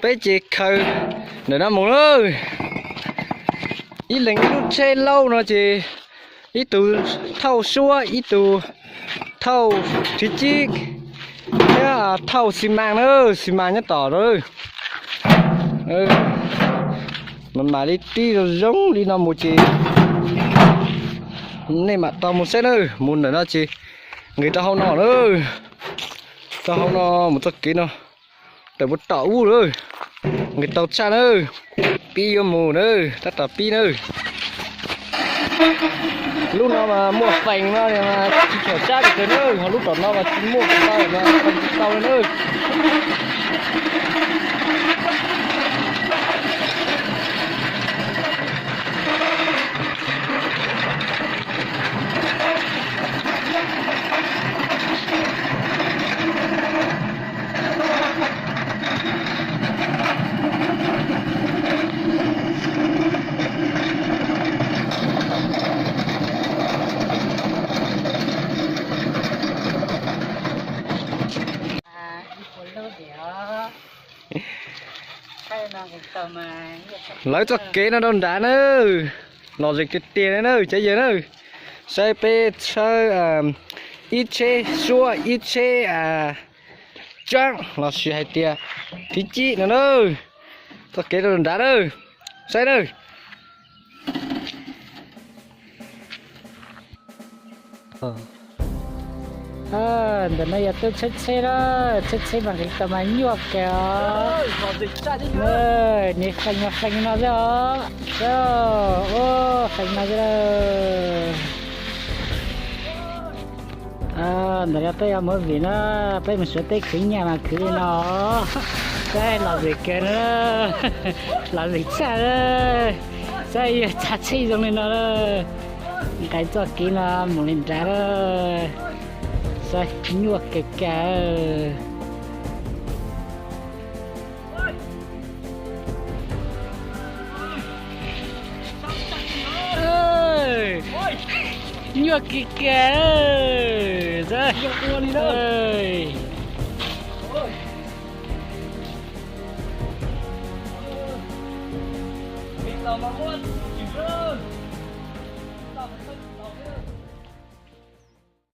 Peb ces khaws ntawm no mus lawm. Ib leeg ib lub tsheb lauj no ces ib tug thauj suab, ib tug thauj thib cib, thiab thauj xi mas na, xi mas nyob tom no. Mas mam li tib zoo zoo li no mus ces nej mam tau mus saib na. Mus ntawm no ces nqis rau hauv no na, rau hauv no mus txoj kev no, tawm puag tom ub lawm, nqis tau tshaj na. Pib yuav mus na, tab tom pib na. Lub no mas muaj feem no mas tsis tshua sab li kawg na, ho lub tom no mas tsis muaj tau mas feem tsis tau li na. Lawv txoj kev no rau nrad nawb. Lom zem tiag tiag li nawb cov yawg nawb. Saib peb tshawb ib tsheb suab ib tsheb tsaab lossis hais tias thib cib no nawb. Txoj kev rau nrad nawb. Saib nawb. Ntawm no yog tuaj tsheb tsheb na, tsheb tsheb mas nqis tau mas nyuaj kawg os. Nws feem mas feem no xwb os. Feem no xwb. Ntawm no peb yuav mus vim no, peb mus Suav teb khwv nyiaj mas khwv li no. Saib lom zem kawg na, lom zem tshaj. Saib yuav tsav tsheb zoo li no na. Nqis txoj kev no mus li nrad na. Saib nyuaj kawg kawg. Nyuaj kawg kawg.